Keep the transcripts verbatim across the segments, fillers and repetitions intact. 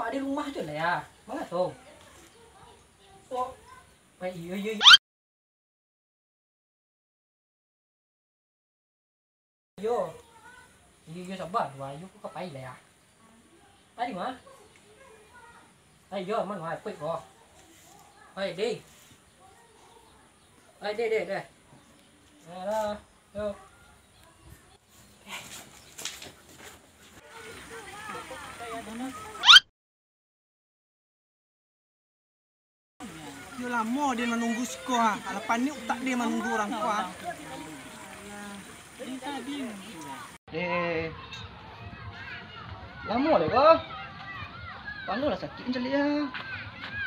Pak di rumah tu lah ya. Manga tu? Oh. Baik, iyo, iyo, iyo. Iyo. Iyo, iyo, sabar. Wah, iyo, ko ka pai lah ya. Pai di ma? Pai, iyo, aman, wah, kuik ko. Pai, deh. Pai, deh, deh, deh. Alah, yo. Yo lamo den manunggu siko, ha. Alah panek utak den manunggu urang ko, ha. Eh, lamo deh ko. Palo lah sakik mancaliak, ha.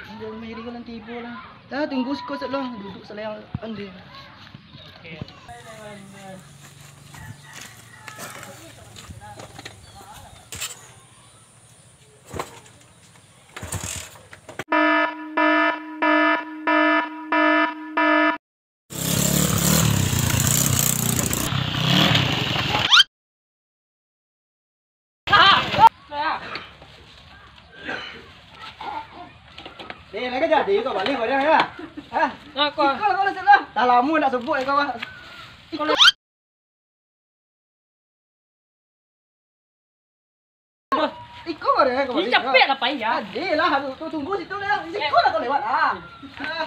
Tunggu rumah iri ko nan tibo lah. Dah, tunggu siko sat lah, duduk salayang pandai. Eh, lai ka jadi ko baliak barang, yo? Hah? Nah, ko. Iko lah, ko lah, sat lah. Dah lamo ndak subuik ko, Bang. Iko. Iko barang, ko baliak. Ini capek lah, pai, yo. Tadi lah, tu, tunggu situ lah. Iko lah ko lewat, ah. Ah.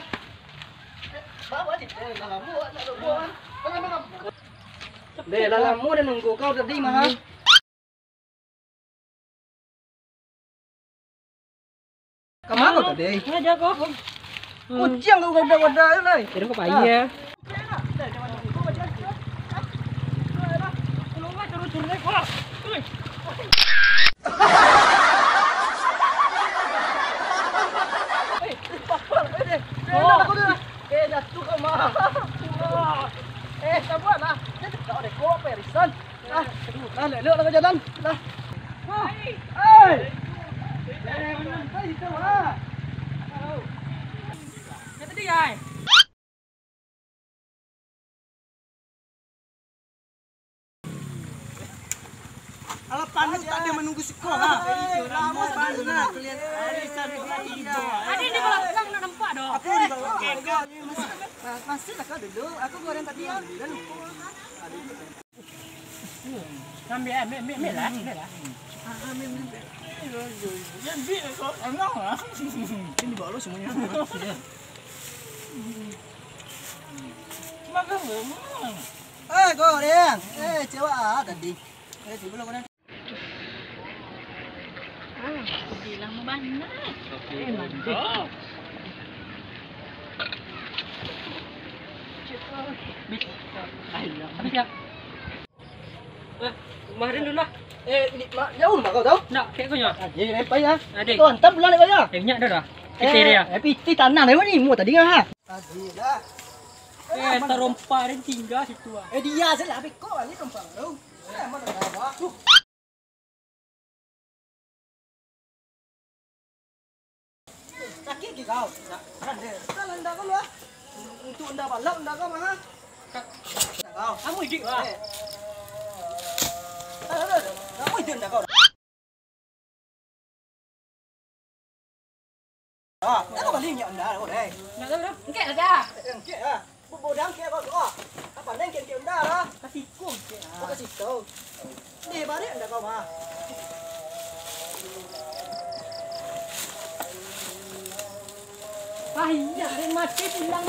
Bawa situ, dah lamo ndak subuik, ah. Deh, lah lamo den nunggu kau tadi, mah. Ka ma ko tadi? Nggak ada ko. Kuciang kau goda-goda tu, lai. Terus ko pai, yo. Eh, jatuh kau, mah. Eh, sabar lah. Dia tak ada kau apa, Risan. Ah, ah, elok-elok lah jalan. Lah. Ah. Hei. Eh, mana tadi tu, ha? Dah tadi, ai. Alah, panek utak den manunggu siko, ha. Hei, lamo bana kalian. Arisan bukan tibo. Ada di balakang nak nampak doh. Apa di balakang? Masih lah kau dulu. Aku goreng tadi, ya. Dah lupa. Ambil, ambil, ambil, ambil lah, ambil lah. Ah, ambil, ambil. Jadi, kau tenang lah. Ini baru semuanya. Makan, makan. Eh, goreng. Eh, cewek ah, tadi. Eh, tiba lah goreng. Ah, jadi lama banget. Eh, mantap. Habis, ya? Eh, rumah Rin dulu lah. Eh, ni, mak, jauh rumah kau tu? Nak, kayak kau nyo. Ah, dia pai ya. Adik. Tu hantam pulang dek kau ya. Eh, minyak dah dah. Kita dia. Eh, piti tanah lewat ni, mu tadi ngah. Tadi lah. Eh, tarompa Rin tinggal situ ah. Eh, dia je lah, beko balik tarompa tu. Eh, mana dah, wah. Sakik ke kau? Nak, kan dia. Salah ndak kau lu ah. Untuk ndak balap ndak kau mah. Ndak kau. Kamu idik lah. Eh. Salah, salah. Kamu idik ndak kau. Ah, dah balik minyak anda kau deh. Ndak tahu dah. Engkek lah dah. Eh, engkek lah. Bodang kek kau tu, ah. Apa neng kek kek unda lah? Kasih kau kek. Kau kasih kau. Ni balik unda kau mah. Ah, iya, dia mati pulang.